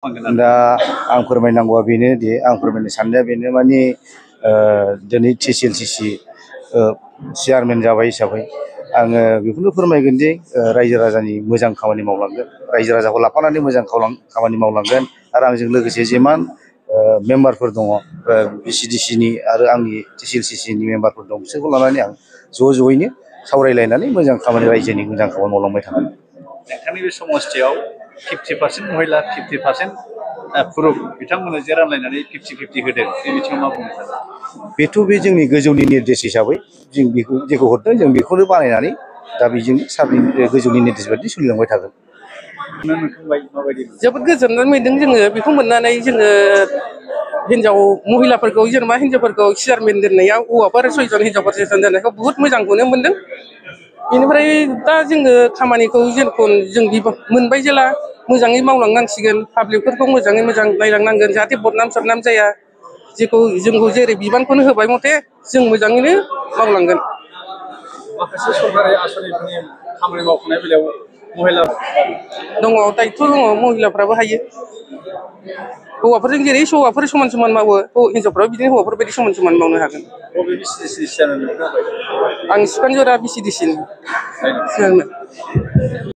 दा आं फोरमायनांगौआ बेनो दि आं फोरमायनो साननाया बेनो माने दिनै TCLCC चेयारमेन जाबाय हिसाबै आङो बेखौनो फोरमायगोन दि रायजो राजानि मोजां खामानि मावलांगोन, रायजो राजाखौ लाफानानै मोजां खामानि मावलांगोन आरो आंजों लोगोसे जिमान मेम्बारफोर दङ BCDCनि आरो आंनि TCLCCनि मेम्बारफोर दं बिसोरखौ लानानै आं ज'यैनो सावरायलायनानै मोजां खामानि रायजोनि मोजां खामानि मावलांबाय थागोन। नोंथांनि बे समस्थियाव 50% महिला 50% पुरुष बिथांमोननो जे रानलायनानै 50-50 होदों बे बिथिङाव मा बुंनो सानो? बेथ' बे जोंनि गोजौनि निर्देश हिसाबै जों बेखौ जेखौ हरदों जों बेखौनो बानायनानै दा बेजोंनो सारनि गोजौनि निर्देश बायदि सोलिलांबाय थागोन। जोबोद गोजोननाय मोन्दों जोङो बेखौ मोननानै जोङो हिन्जाव महिलाफोरखौ जेनेबा हिन्जावफोरखौ चेयारमेन दोननायाव हौवाफोर 6 जन हिन्जावफोर 6 जन दोननायखौ बुहुत मोजांखौनो मोन्दों। बेनिफ्राय दा जोङो खामानिखौ जेरखम जों मोनबाय जेला मोजाङै मावलांनांसिगोन, पाब्लिकफोरखौ मोजाङै मोजां नायलांनांगोन जाहाथे बदनाम सरनाम जाया। जोंखौ जेरै बिबानखौनो होबाय मथे जों मोजाङैनो मावलांगोन। माखासे सरकारि आसनिफोरनि खामानि मावफुंनाय बेलायाव महिला दङ, दायथ' दङ, महिलाफ्राबो हायो। हौवाफोरजों जेरै हौवाफोर समान मावो हिन्जावफ्राबो बिदिनो हौवाफोरबायदि समान मावनो हागोन। बबे BCDC चेयारमेन? आं सिखोनजरा BCDC नि चेयारमेन।